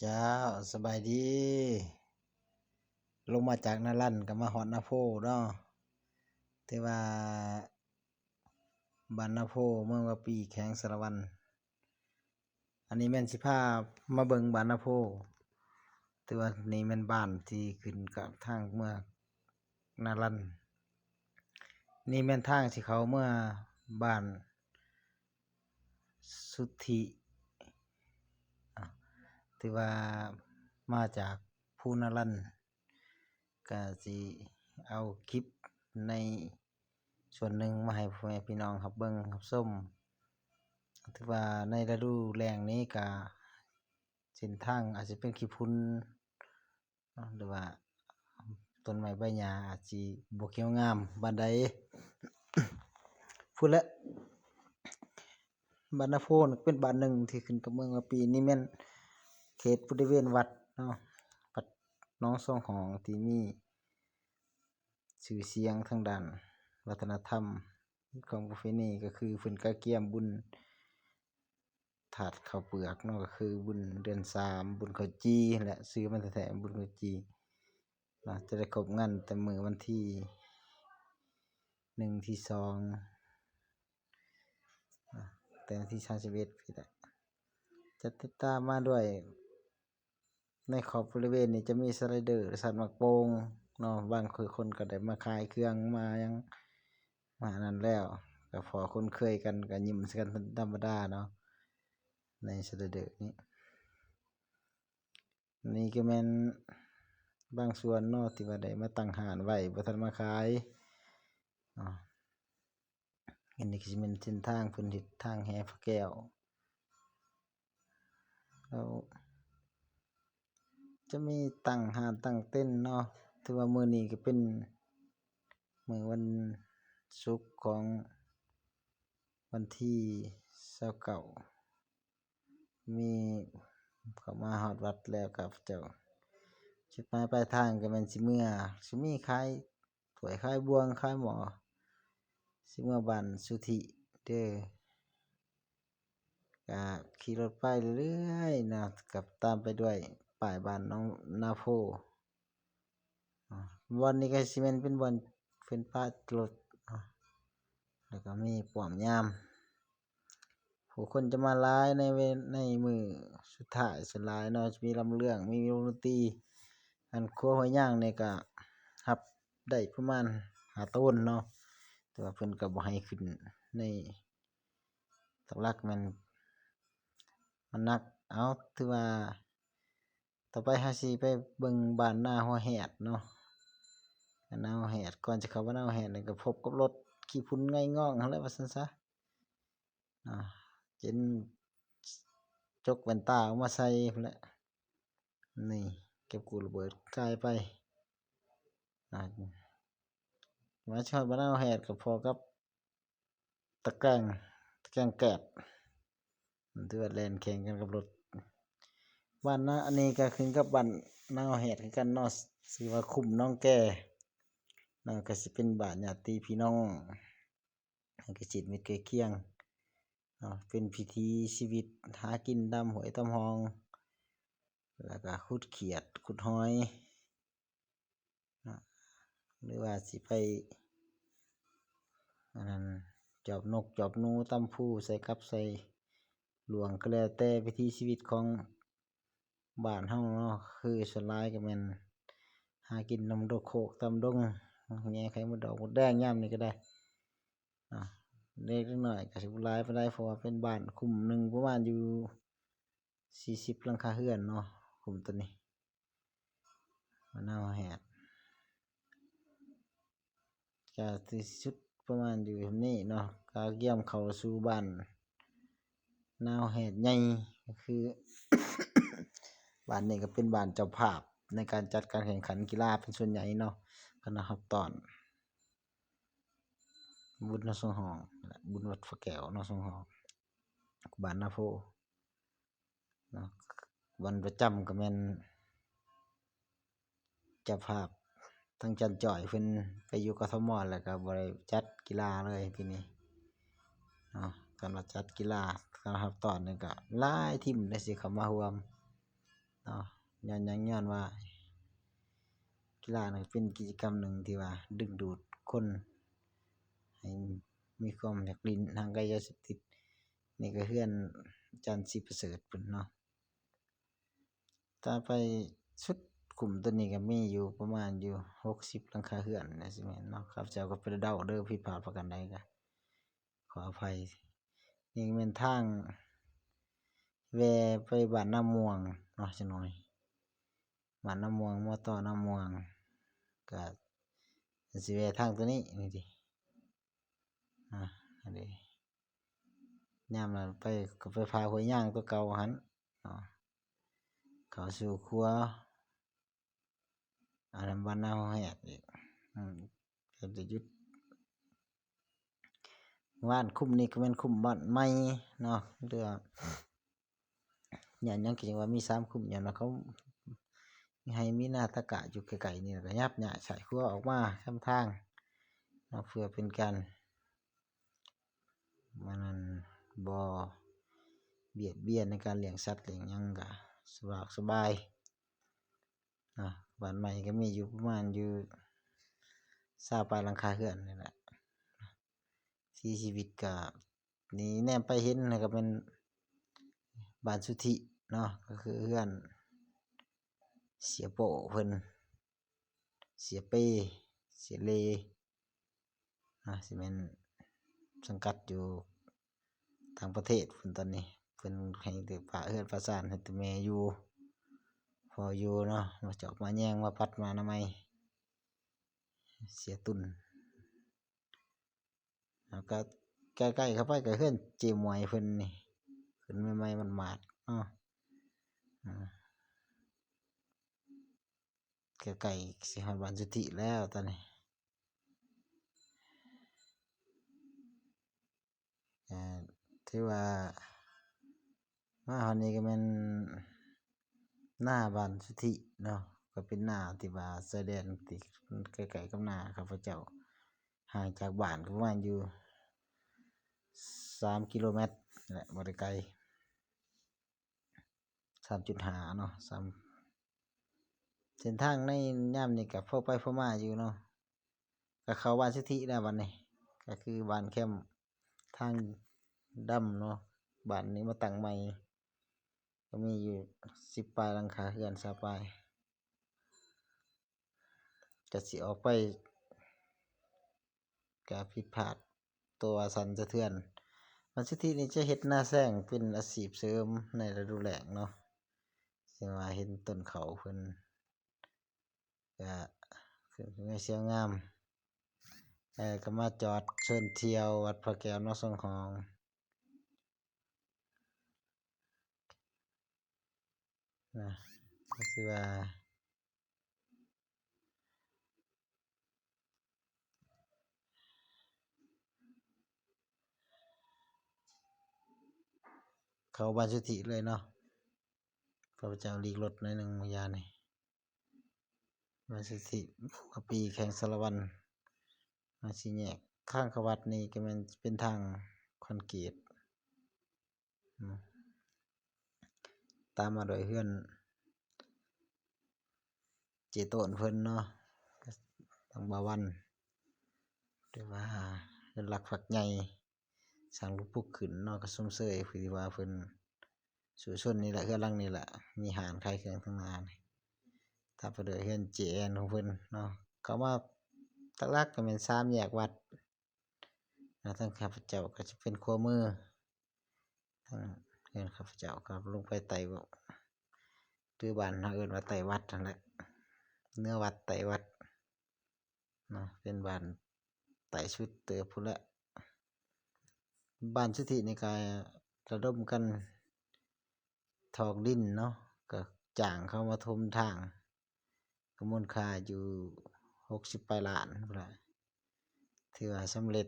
ເຈົ້າ ສະບາຍດີ. ລົງມາຈາກນາລັນກໍມາຮອດນາໂພເນາະ ແຕ່ວ່າບ້ານນາໂພ ເມືອງວາປີ ແຂວງສາລະວັນ. ອັນນີ້ແມ່ນຊິພາມາເບິ່ງບ້ານນາໂພ ແຕ່ວ່ານີ້ແມ່ນບ້ານທີ່ຂຶ້ນກັບທາງເມືອງນາລັນ. ນີ້ແມ່ນທາງຊິເຂົ້າເມືອງບ້ານ ສຸດທິ ອາ ຖືວ່າມາຈາກພູນາລັນ ກະຊິເອົາຄລິບໃນສ່ວນໜຶ່ງມາໃຫ້ພໍ່ແມ່ພີ່ນ້ອງຮັບເບິ່ງຮັບຊົມ. ຖືວ່າໃນລະດູແລ້ງນີ້ກະເສັ້ນທາງອາດຈະເປັນຂີ້ຝຸ່ນ ເນາະ ຫຼືວ່າຕົ້ນໄມ້ໃບຫຍ້າອາດຊິບໍ່ຂຽວງາມປານໃດ. ພຸ້ນແຫຼະ ບ້ານນາໂພນະ ເປັນບ້ານໜຶ່ງທີ່ຂຶ້ນກັບເມືອງວາປີ. ນີ້ແມ່ນເຂດບໍລິເວນວັດເນາະ ວັດໜອງສອງຫ້ອງ ທີ່ມີຊື່ສຽງທາງດ້ານວັດທະນະທຳ ຂອງປະເພນີ ກໍຄືເພິ່ນກະກຽມບຸນ ທາດເຂົ້າເປືອກເນາະ ກໍຄືບຸນເດືອນສາມ ບຸນເຂົ້າຈີ່ ແລະ ຊື່ມັນແທ້ໆ ບຸນເຂົ້າຈີ່ເນາະ. ຈະໄດ້ຄົບງານແຕ່ມື້ວັນທີໜຶ່ງ ທີສອງ ເນາະ ແຕ່ວັນທີສາມສິບເອັດ ພີ້ແຫຼະ. ຈະຕິດຕາມມາດ້ວຍ ໃນຂອບບໍລິເວນນີ້ຈະມີສະໄລເດີ ສັດໝາກໂປ່ງເນາະ. ບາງຄົນກໍໄດ້ມາຂາຍເຄື່ອງມາຫຍັງມາອັນນັ້ນແລ້ວ ກໍພໍຄຸ້ນເຄີຍກັນ ກໍຍິ້ມໃສ່ກັນທຳມະດາເນາະ ໃນສະໄລເດີນີ້. ນີ້ກໍແມ່ນບາງສ່ວນເນາະ ທີ່ວ່າໄດ້ມາຕັ້ງຮ້ານໄວ້ ບໍ່ທັນມາຂາຍເນາະ. ອັນນີ້ກໍຊິແມ່ນເສັ້ນທາງເພິ່ນເຮັດທາງແຫ່ພະແກ້ວ ແລ້ວຈະມີຕັ້ງຮ້ານຕັ້ງເຕັນເນາະ. ຖືວ່າມື້ນີ້ກໍເປັນມື້ວັນສຸກຂອງວັນທີຊາວເກົ້າ ມີເຂົ້າມາຮອດວັດແລ້ວ ຂ້າພະເຈົ້າ ຈຸດໝາຍປາຍທາງກໍແມ່ນຊິເມືອ ຊິມີຂາຍຖ້ວຍ ຂາຍບ່ວງ ຂາຍໝໍ້ ຊິເມືອບ້ານສຸທິເດີ. ກະຂີ່ລົດໄປເລື້ອຍໆເນາະ ກັບຕາມໄປດ້ວຍປ້າຍບ້ານໜອງນາໂພ. ບ່ອນນີ້ກໍຊິແມ່ນເປັນບ່ອນເພິ່ນປະລົດເນາະ ແລ້ວກໍມີປ້ອມຍາມ. ຜູ້ຄົນຈະມາຫຼາຍໃນເວ ໃນມື້ສຸດທ້າຍສ່ວນຫຼາຍເນາະ ຈະມີລຳເລື່ອງ ມີວົງດົນຕີ. ອັນຂົວຫ້ວຍຍາງນີ້ກະຮັບໄດ້ປະມານຫ້າໂຕນເນາະ ແຕ່ວ່າເພິ່ນກໍບໍ່ໃຫ້ຂຶ້ນໃນ ຫຼັກໆແມ່ນມັນໜັກ. ເອົາ ຖືວ່າຕໍ່ໄປເຮົາຊິໄປເບິ່ງບ້ານນາຫົວແຮດເນາະ ນາຫົວແຮດ. ກ່ອນຈະເຂົ້າບ້ານນາຫົວແຮດນີ້ກໍພົບກັບລົດຂີ້ຝຸ່ນໄງ່ງອງຫັ້ນແຫຼະ ວ່າຊັ້ນຊະເນາະ ຈົນຈົກແວ່ນຕາອອກມາໃສ່ພຸ້ນແຫຼະ. ນີ້ເກັບກູ້ລະເບີດກາຍໄປ ອາ ມາຮອດບ້ານນາຫົວແຮດກໍພໍກັບຕະແກງ ຕະແກງແກບ ມັນຖືວ່າແລ່ນແຂ່ງກັນກັບລົດ. ບ້ານນາ ອັນນີ້ກໍຂຶ້ນກັບບ້ານນາຫົວແຮດຄືກັນເນາະ ຊື່ວ່າຄຸ້ມໜອງແກເນາະ ກໍຊິເປັນບ້ານຍາດຕິພີ່ນ້ອງ ໃຫ້ກະສິດມິດໃກ້ຄຽງເນາະ ເປັນວິຖີຊີວິດຫາກິນຕາມຫ້ວຍຕາມຮ່ອງ ແລ້ວກະຂຸດຂຽດຂຸດຫອຍເນາະ ຫຼືວ່າຊິໄປ ອັນນັ້ນ ຈອບນົກຈອບໜູ ຕຳພູ ໃສ່ກັບໃສ່ຫຼວງ ກໍແລ້ວແຕ່ວິຖີຊີວິດຂອງ ບ້ານເຮົາເນາະ ຄືສ່ວນຫຼາຍກໍແມ່ນຫາກິນນຳດົກໂຄກຕາມດົງ ແຍ່ໄຂ່ມົດດອກມົດແດງຍາມນີ້ກໍໄດ້ເນາະ. ເດັກນ້ອຍກໍຊິບໍ່ຫຼາຍປານໃດ ເພາະວ່າເປັນບ້ານຄຸ້ມໜຶ່ງປະມານຢູ່ສີ່ສິບຫຼັງຄາເຮືອນເນາະ ຄຸ້ມໂຕນີ້. ບ້ານນາຫົວແຮດ ກະຊິສຸດປະມານຢູ່ສ່ຳນີ້ເນາະ ກະກຽມເຂົ້າສູ່ບ້ານນາຫົວແຮດໃຫຍ່ ກໍຄື ບ້ານນີ້ກໍເປັນບ້ານເຈົ້າພາບໃນການຈັດການແຂ່ງຂັນກິລາເປັນສ່ວນໃຫຍ່ເນາະ ຄະນະຮັບຕ້ອນບຸນໜອງສອງຫ້ອງ ແລະ ບຸນວັດພະແກ້ວໜອງສອງຫ້ອງ ບ້ານນາໂພ ເນາະ ວັນປະຈຳກໍແມ່ນເຈົ້າພາບທາງຈັນຈ້ອຍເພິ່ນໄປຢູ່ ກທມ ແລ້ວກໍບໍ່ໄດ້ຈັດກິລາເລີຍປີນີ້ເນາະ. ຄັນວ່າຈັດກິລາ ການຮັບຕ້ອນນີ້ກໍຫຼາຍທີມໄດ້ຊິເຂົ້າມາຮ່ວມ ເນາະ. ຍ້ອນຫຍັງ? ຍ້ອນວ່າກິລານີ້ເປັນກິດຈະກຳໜຶ່ງທີ່ວ່າດຶງດູດຄົນໃຫ້ມີຄວາມຢາກຫຼິ້ນ ຫ່າງໄກຢາເສບຕິດ. ນີ້ກໍເຮືອນອາຈານສີປະເສີດເພິ່ນເນາະ. ຖ້າໄປສຸດຄຸ້ມຕົວນີ້ກໍມີຢູ່ປະມານຢູ່ຫົກສິບຫຼັງຄາເຮືອນນະ ຊິແມ່ນເນາະ. ຂ້າພະເຈົ້າກໍໄປເດົາເດີ ຜິດພາດປະການໃດກໍຂໍອະໄພ. ນີ້ແມ່ນທາງແວ່ໄປບ້ານນາມ່ວງເນາະ ຈັກໜ້ອຍ. ບ້ານນາມ່ວງ ມຕ ນາມ່ວງ ກໍຊິແວ່ທາງຕົວນີ້ ນີ້ຕິ ອາ ອັນນີ້ ຍາມນັ້ນໄປ ກໍໄປຜ່າຫ້ວຍຍາງຕົວເກົ່າຫັ້ນເນາະ ເຂົ້າສູ່ຂົວ ອັນນັ້ນບ້ານນາຫົວແຮດອີກ. ອືມ ເພິ່ນຈະຢຸດ ບ້ານຄຸ້ມນີ້ກໍແມ່ນຄຸ້ມບ້ານໃໝ່ເນາະ ຫຼືວ່າ ຍ້ອນຫຍັງ ກໍຍັງວ່າມີສາມຄຸ້ມ ຍ້ອນວ່າເຂົາໃຫ້ມີນາຕະກະຢູ່ໃກ້ໆນີ້ ແລ້ວກໍຫຍັບຍ້າຍຊາຍຄົວອອກມາແຄມທາງເນາະ ເພື່ອເປັນການ ມັນນັ້ນ ບໍ່ບຽດບຽນໃນການລ້ຽງສັດລ້ຽງຫຍັງ ກໍສະດວກສະບາຍເນາະ. ບ້ານໃໝ່ກໍມີຢູ່ປະມານຢູ່ຊາວປາຍຫຼັງຄາເຮືອນນີ້ແຫຼະ. ວິຖີຊີວິດກໍ ນີ້ແນມໄປເຫັນນະ ກໍແມ່ນບ້ານສຸທິເນາະ ກໍຄືເຮືອນເສຍໂປ້ເພິ່ນ ເສຍເປ້ ເສຍເລ ນະ ຊິແມ່ນສັງກັດຢູ່ຕ່າງປະເທດພຸ້ນຕອນນີ້. ເພິ່ນໃຫ້ແຕ່ຝາກເຮືອນຝາກຊານໃຫ້ແຕ່ແມ່ຢູ່ ພໍ່ຢູ່ເນາະ ມາຈອກມາແຍງ ມາປັດມາອະນາໄມ ເສຍຕຸນ. ແລ້ວກໍໃກ້ໆເຂົ້າໄປກໍເຮືອນເຈໝວຍເພິ່ນນີ້ ຂຶ້ນໃໝ່ໆໝາດໆເນາະ. ອາ ໃກ້ໆຊິຮອດບ້ານສຸທິແລ້ວຕອນນີ້. ເອີ ຖືວ່າມາຮອດນີ້ກໍແມ່ນນາບ້ານສຸທິເນາະ ກໍເປັນນາທີ່ວ່າຊາຍແດນ ທີ່ໃກ້ໆກັບນາຂ້າພະເຈົ້າ. ຫ່າງຈາກບ້ານກໍປະມານຢູ່ສາມກິໂລແມັດແຫຼະ ບໍ່ໄດ້ໄກ ສາມຈຸດຫ້າເນາະ. ສາມ ເສັ້ນທາງໃນຍາມນີ້ກໍພໍໄປພໍມາຢູ່ເນາະ. ກໍເຂົ້າບ້ານສຸທິແລ້ວບັດນີ້ ກໍຄືບ້ານແຄມທາງດຳເນາະ. ບ້ານນີ້ມາຕັ້ງໃໝ່ ກໍມີຢູ່ສິບປາຍຫຼັງຄາເຮືອນ ຊາວປາຍ ກໍຊິອອກໄປ ກະຜິດພາດ ຕົວສັ່ນສະເທືອນ. ບ້ານສຸທິນີ້ຈະເຮັດນາແຊງເປັນອາຊີບເສີມໃນລະດູແລ້ງເນາະ ຊຶ່ງວ່າເຫັນຕົ້ນເຂົ້າເພິ່ນ ກະຄືສວຍງາມ. ເອີ ກໍມາຈອດເຊີນທ່ຽວວັດພະແກ້ວໜອງສອງຫ້ອງ ນະ ກໍຄືວ່າ ເຂົ້າບ້ານສຸທິເລີຍເນາະ. ຂ້າພະເຈົ້າຫຼີກລົດໜ້ອຍໜຶ່ງມື້ຍາມນີ້. ບ້ານສຸທິ ບົວກະປີ ແຂວງສາລະວັນ ມາສີ່ແຍກທາງເຂົ້າວັດນີ້ກໍແມ່ນເປັນທາງຄອນກຣີດເນາະ ຕາມມາດ້ວຍເຮືອນເຈໂຕນເພິ່ນເນາະ ທາງບ່າວວັນ ຫຼືວ່າເຮືອນຫຼັກພັກໃຫຍ່ ສ້າງລຸກປຸກຂຶ້ນເນາະ ກໍຊົມເຊີຍທີ່ວ່າເພິ່ນສູ້ຊົນນີ້ແຫຼະ ເຮືອນຫຼັງນີ້ແຫຼະ ມີຮ້ານຂາຍເຄື່ອງທາງໜ້ານີ້. ຕາມໄປດ້ວຍເຮືອນເຈແອນຂອງເພິ່ນເນາະ. ເຂົ້າມາຫຼັກໆກໍແມ່ນສາມແຍກວັດນະ. ທາງຂ້າພະເຈົ້າກໍຈະເປັນຂວາມື ທາງເຮືອນຂ້າພະເຈົ້າກໍລົງໄປໃຕ້ ຫຼືບ້ານເຮົາເອີ້ນວ່າໃຕ້ວັດຫັ້ນແຫຼະ ເໜືອວັດ ໃຕ້ວັດ ເນາະ ເປັນບ້ານໃຕ້ສຸດເຕີບພຸ້ນແຫຼະ. ບ້ານສຸທິນີ້ກໍລະດົມກັນຖອກດິນເນາະ ກໍຈ້າງເຂົາມາຖົມທາງ ກໍມູນຄ່າຢູ່ຫົກສິບປາຍລ້ານພຸ້ນແຫຼະ ຖືວ່າສຳເລັດ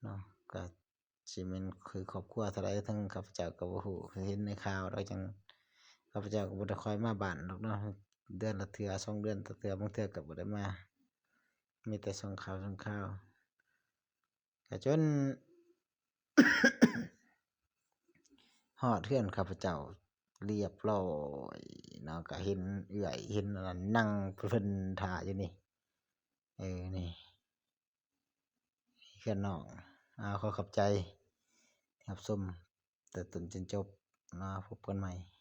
ເນາະ. ກໍ ຊິແມ່ນຄືຄອບຄົວເທົ່າໃດ ທາງຂ້າພະເຈົ້າກໍບໍ່ຮູ້ ເຫັນໃນຂ່າວດອກ ຈັ່ງ ຂ້າພະເຈົ້າກໍບໍ່ໄດ້ຄ່ອຍມາບ້ານດອກເນາະ ເດືອນລະເທື່ອສອງເດືອນເທື່ອ ບາງເທື່ອກໍບໍ່ໄດ້ມາ ມີແຕ່ສ່ອງຂ່າວສ່ອງຂ່າວ. ກໍຈົນຮອດເຮືອນຂ້າພະເຈົ້າ ລຽບລ້ອຍເນາະ ກະເຫັນເອື້ອຍ ເຫັນອັນນັ້ນ ນັ່ງເພິ່ນຖ້າຢູ່ນີ້ ເອີ ນີ້ ເພື່ອນນ້ອງ. ອາ ຂໍຂອບໃຈທີ່ຮັບຊົມແຕ່ຕົ້ນຈົນຈົບເນາະ ພົບກັນໃໝ່.